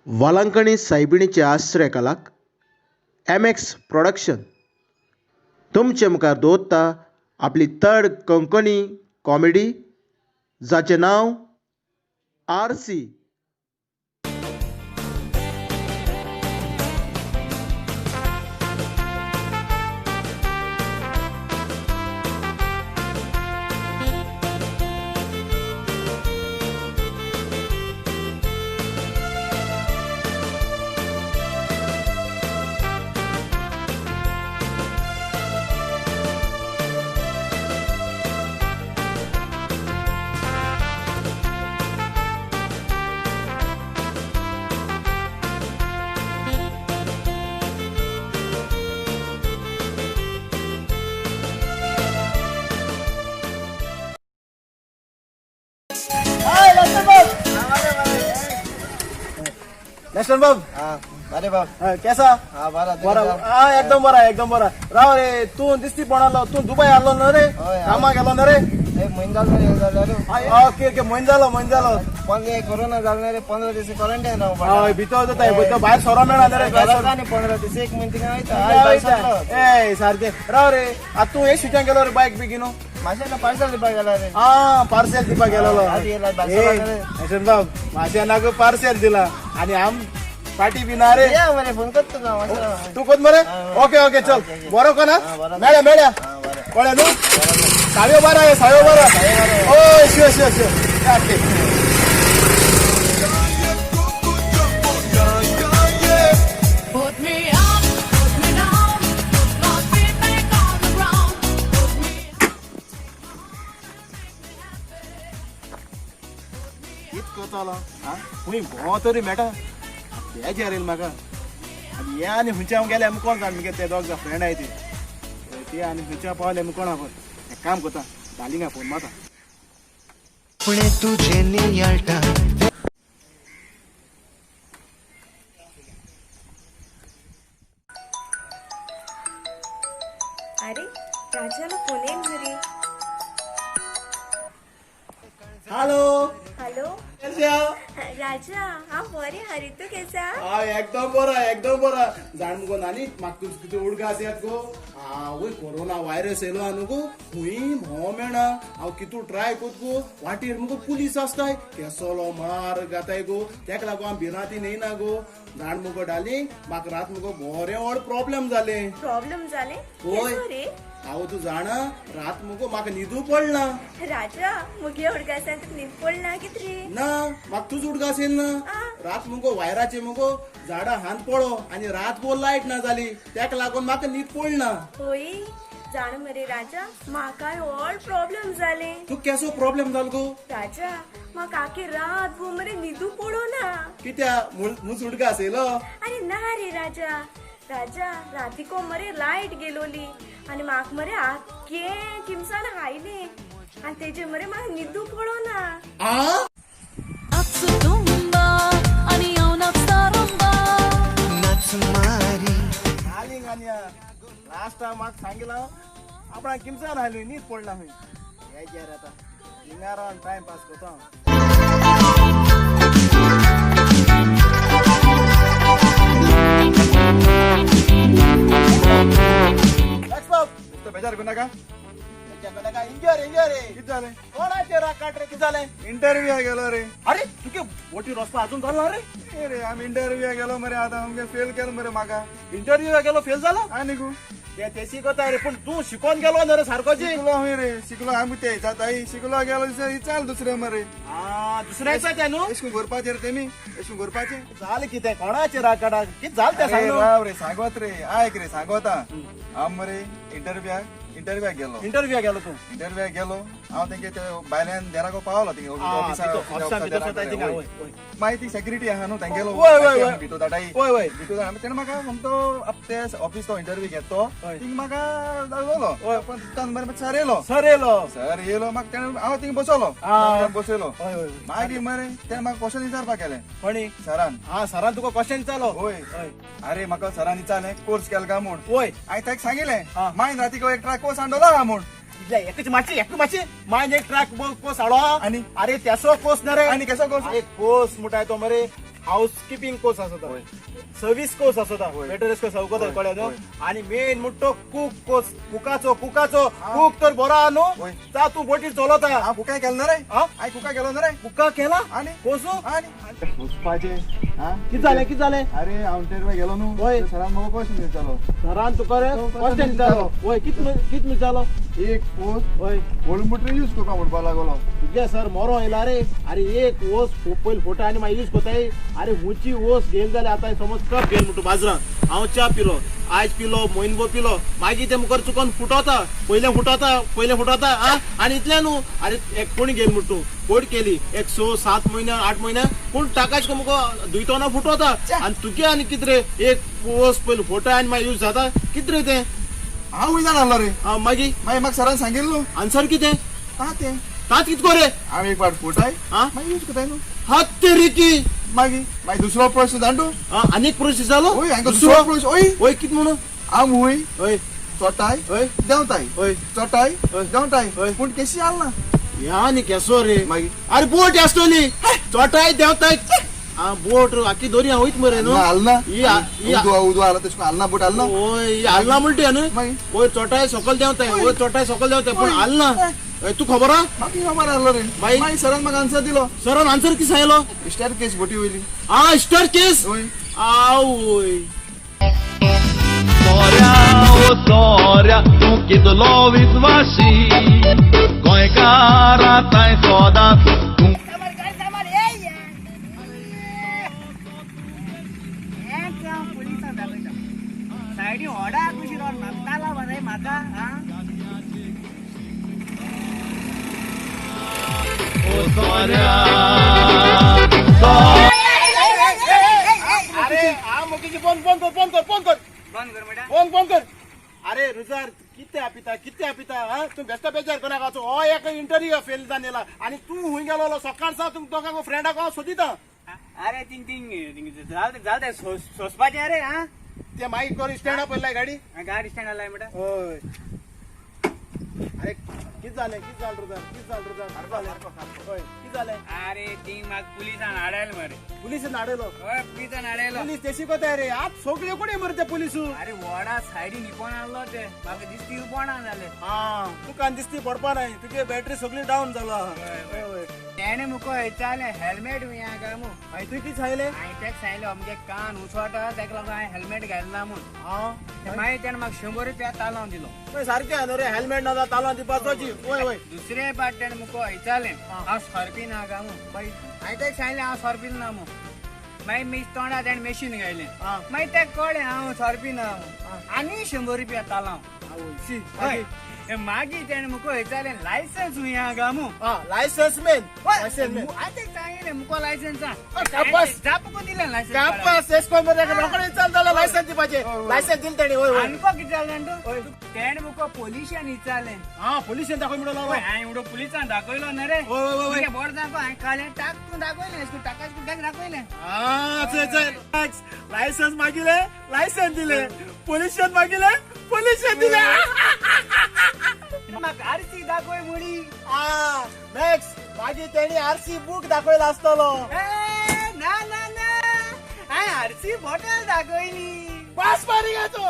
वालांकणी सायबिणीचे आश्रय कलाक M x production तुमचे मुखार दवरता आपली थर्ड कोंकणी कॉमेडी जाचें नांव आर सी. नेशनल बाब. अरे बाब. हा, केसा? हा, बरा. बरा हा, एकदम बरा, एकदम बरा. राव रे, तू दिसती पणालो, तू दुबय आलो ना रे? हय. कामाक गेलो ना रे? एक म्हयनो जालो रे, जालो रे. ओके ओके, म्हयनो जालो, म्हयनो जालो. पंदरा कोरोना जालो ना रे, 15 दीस क्वारंटायन. हय, भितर जाता, भितर भायर सरो मेळना रे, भायर सरो. आनी 15 दीस एक म्हयनो थिंगा वयता. आयज भायर सरलो. ए सारकें. राव रे, आतां तूं एक शिट्यां गेलो रे बायक बेगीन? माशेला पार्सल दिवपाक गेला रे. हा, पार्सल दिवपाक गेलेलो. हा, आदी गेला, भायर सरलो रे. नेशन बाब, माशेनाक पार्सल दिला आणि आम पाटी बी ना रे. या मरे, फोन करतो तुका माशेला. तू कोण मरे? हा. ओके ओके, चल. Okay, okay. बरो कोणा. हा, बरो. मेळ्या मेळ्या. हा, बरें. कळ्ळें न्हू? सावयो बरो आहे, सावयो बरो. हय, sure sure sure. Okay. Put me up, put me down, put my feet back on the ground. Put me कित करतलो खंय भोंव तरी मेळटा, बेजार येयला म्हाका. आनी हे आनी खंयच्या हांव गेले आमी कोण जाण, मुगे ते दोग फ्रेंड आहाय ते ते आनी खंयच्या पावले आमी कोणा खबर. एक काम करता, डालिंगा फोन मारता. पुणे तुझे नियाळटा. अरे, राजाला फोन येईल घरी. हॅलो. हॅलो. केसे हा? राजा, हा बरे हरी, तू केसा? हय, एकदम बरो, एकदम बरो. जाण मुगो नानी, म्हाका तुज कितें उडगास येत गो. आवय, कोरोना व्हायरस येयलो न्हू गो, खंय भोंव मेळना. हांव कितू ट्राय कोत गो, वाटेर मुगो पुलीस आसताय, केसलो मार घाताय गो. तेका लागून हांव भिरांतीन येयना गो. जाण मुगो डार्लिंग, म्हाका रात मुगो बरें व्हड प्रॉब्लेम जालें. प्रॉब्लेम झाले? होय. केसो रे? हांव तूं जाणा, रात मुगो म्हाका न्हिदू पडना. राजा, मुगे उडगासान तुका न्हीद पडना कित रे? ना, म्हाका तुज उडगास येयल ना. रात मुगो वायराचे मुगो झाडां हान पडो आनी रात गो लायट ना जाली, तेका लागून म्हाका न्हीद पडना. होय, जाण मरे राजा, म्हाकाय व्हड प्रॉब्लेम जाले. तू केसो प्रॉब्लेम जालो गो? राजा, म्हाका आखे रात भर मरे न्हिदू पडो ना. कित्या, मुज उडगास येयलो? अरे ना रे राजा, राजा, रातीको मरे लायट गेलोली आनी म्हाका मरे आख्खे किमसान हायले आनी तेजे मरे म्हाका न्हिदू पडो ना. आ. Natsudumba, ani au natsarumba. नाच मारी. डार्लिंग, आनी लास्ट टायम म्हाका सांगिला, आपणाक किमसान हायली, न्हीद पडला खंय. हेजेर आतां हिंगा रावन टायम पास करता हांव. लक्ष्मण. तो बेजार करू नका. इंजर इंजर. किती झाले? कोणाचे राग काट रे, किती झाले? इंटरव्ह्यू गेलो रे. अरे, तुके बोटी रस्ता अजून झाला रे? ए रे, आमी इंटरव्ह्यू गेलो मरे, आता आमगे फेल केलं मरे माका. इंटरव्ह्यू गेलो, फेल झाला? आनी गो. ते ते शिकवता रे, पण तू शिकून गेलो ना रे सारकोची? शिकलो हूं रे, शिकलो आमी ते जाताई शिकलो गेलो विचार दुसरे मरे. हा, दुसऱ्याचा ते न्हू. एशकून करपाचे रे तेमी, एशकून करपाचे. झालं कितें? कोणाचे राग काडा, कित झालं ते अरे सांग. राव रे, सांगत रे, आयक रे, सांगता. हांव मरे इंटरव्ह्याक गेलो. इंटरव्ह्यू गेलो तू? इंटरव्ह्याक गेलो हांव, तेंगे ते भायल्यान देराको पावलो थिंगा. ऑफिसा भितर स्वता थिंगा, वय, वय. मागीर ती सेक्युरिटी आहा न्हू तेंगेलो. वय, वय, वय. भितर धाडाई. वय, वय. भितर धाड तेणें म्हाका म्हणतो ते ऑफिस तो इंटरव्यू घेतो. हय. थिंग म्हाका दाखयलो. हय. पण तान बरें सर येयलो. सर येयलो. सर येयलो, म्हाका तेणें हांव थिंग बसलो. बसयलो. हय, हय, हय. मागीर मरे तेणें म्हाका क्वेश्चन विचारपाक केलें. कोणी? सरान. हा, सरान तुका क्वेश्चन विचारलो? वय. हय. अरे, म्हाका सरान विचारलें कोर्स केला काय म्हूण. वय. हांवें ताका सांगिल्लें, मागीर रातीक एक ट्रक कोर्स हाडलो आहा म्हूण. एकच मातशी, एक मातशी, मागीर एक ट्रॅक कोर्स हाडो. आनी? अरे, तेसो कोर्स ना रे. आनी केसो कोर्स? अरे, कोर्स म्हणटाय तो मरे. हाऊस किपिंग कोर्स आसता, सर्वीस कोर्स आसता, वेटर कोर्स अवगत कळ्ळें न्हू. आनी मेन म्हणटा कूक कोर्स, कुकाचो कुकाचो कूक तर बरो आहा न्हू, चा तूं बोटीर चलता. हांव कुकाय केलो ना रे, हांवें कुका केलो ना रे. कुका केला आनी कोसू आनी वचपाचें. कितें जालें कितें जालें? अरे हांव इंटरव्यू गेलो न्हू, सरान म्हाका क्वेश्चन विचारलो. सरान तुका रे क्वेश्चन विचारलो? वय, कित कित विचारलो? एक पोस्ट वय व्हडलो मोटर यूज करपा म्हणपाक लागलो. तुगे सर मरो येयला रे. अरे एक ओस पयलीं फोटो आनी मागीर यूज कोताय. अरे हुंची ओस घेयली जाल्यार आतां समज कप घेयल म्हणटा बाजरान, हांव च्या पिलो, आयज पिलो, म्हयनभर पिलो, मागीर ते मुखार चुकोन फुटोता, पयलें फुटोता, पयलें फुटोता. आं आनी इतलें न्हू, अरे एक कोण घेयल म्हणटा तूं कोट केली एक 6 7 म्हयने 8 म्हयने पूण टाकाच मुको दुयतना फुटोता. आनी तुगे आनी कितें रे एक ओस पयलीं फोटो आनी मागीर यूज जाता कितें रे तें? हांव वयल्यान आसलो रे. आं मागीर मागीर म्हाका सरान सांगिल्लें न्हू. आन्सर कितें? ता तें तात कितें कोरे? हांव एक फावट फोटाय मागीर यूज कोताय न्हू. हात तेरी की. मागीर मागीर दुसरो प्रश्न जाण तूं. आनीक प्रश्न जालो? वय हांकां दुसरो प्रश्न. ओय वय कितें म्हणून? हांव वय वय चोटाय वय देंवताय वय चोटाय देंवताय हय. पूण केशी आल ना. ह्या आनी केसो रे? मागीर अरे बोट आसतली चोटाय देंवताय. आं बोट आखी दोरी वयत मरे न्हू. आल ना. ही उदो आला तशें आल ना, बोट आल ना. वय आल ना म्हणटा न्हू. मागीर वयर चोटाय सकयल देंवताय, वयर चोटाय सकयल देंवताय, पूण आल ना. तूं खबर आहा? म्हाका खबर आसलो रे. मागीर सरान म्हाका आन्सर दिलो. सरान आन्सर कितें सांगलो? स्टेयर केस बोटी वयली. आं स्टेयर केस. वय. आवय सोऱ्या ओ सोऱ्या तूं कितलो विस्वाशी, गोंयकारा तांय सोदांच तूं. सायडी होडा कशी ताला मरे म्हाका. ओ सोऱ्या. अरे आ मोकीची बंद बंद कर बंद कर बंद कर बंद कर बेटा, बंद बंद कर. अरे रुजार कितें आपिता कितें आपिता? हा तूं बेश्टा बेजार कोणाक वचो. हो एक इंटरव्यू फेल जावन येयला आनी तूं हुंय गेलो सकाळ सावन तुम दोगांक फ्रेंडाक हांव सोदिता. अरे थिंग थिंग जालें जालें सोंसपाचें. अरे आं ते मागीर कर स्टँडा पयला गाडी. गाडी स्टँड आलाय बेटा. हय. अरे कितें जालें कितें जालें रुजार कितें जालें रुजार कितें जालें? हय कितें जालें? अरे थिंग म्हाका पुलिसान हाडयलो मरे. पुलिसान हाडयलो? हय पुलिसान हाडयलो. पुलीस तेशी कोताय रे आत सगळे कोणी मरे ते पुलिसू. अरे वडा सायडीन निपोन आहलो ते म्हाका दिसती पडना जालें. आं तुका दिसती पडपा नाय, तुगे बॅटरी सगळी डावन जालो. तेणें मुको विचारलें हेल्मेट या काय म्हूण. मागीर तुवें कितें सांगलें? हांवें तेका सांगलें अमके कान उसवटा तेका लागून हांवें हेल्मेट घालना म्हूण. मागीर तेणें म्हाका 100 रुपया तालांव दिलो. सारकें न्हू रे, हेल्मेट ना तालांव दिवपाचो. वय वय. दुसरे पाट तेणें मुको विचारलें हांव सोरपी ना काय म्हूण. हांवें तेका सांगलें हांव सोरपी ना म्हूण. मागीर मिस तोंडा तेणें मेशीन घायलें. मागीर तेका कळ्ळें हांव सोरपी ना म्हूण. आनी 100 रुपया तालांव. हय मागीर तेणें मुको विचारलें लायसन्स हुंय काय म्हूण. Licence main licence main. हांवें तेका सांगलें मुको लायसन्स आहा. कापास जापको दिलें लायसन्स. कापास एस कोण मरे रोखडें विचारतालो लायसन्स दिवपाचें. लायसन्स दिलें तेणें. वय वय. आमकां कितें जालें जाणा तूं? तेणें मुको पोलिसान विचारलें. आं पोलिसान दाखय म्हणून लागलो. हांवें एवढो पुलिसान दाखयलो न्हय रे. वय वय वय. बोर्ड दाखो हांवें काडलें टाकून दाखयलें टाकाच कुटाक दाखयलें. आं चल चल लायसन्स मागिलें लायसन्स दिलें, पोलिसान मागिलें पोलिसान दिलें. म्हाका आरसी दाखय म्हळी. आं मॅक्स मागीर तेणी आरसी बूक दाखयला आसतलो. ना ना ना हांवें आरसी बॉटल दाखयली. पास मारियाचो.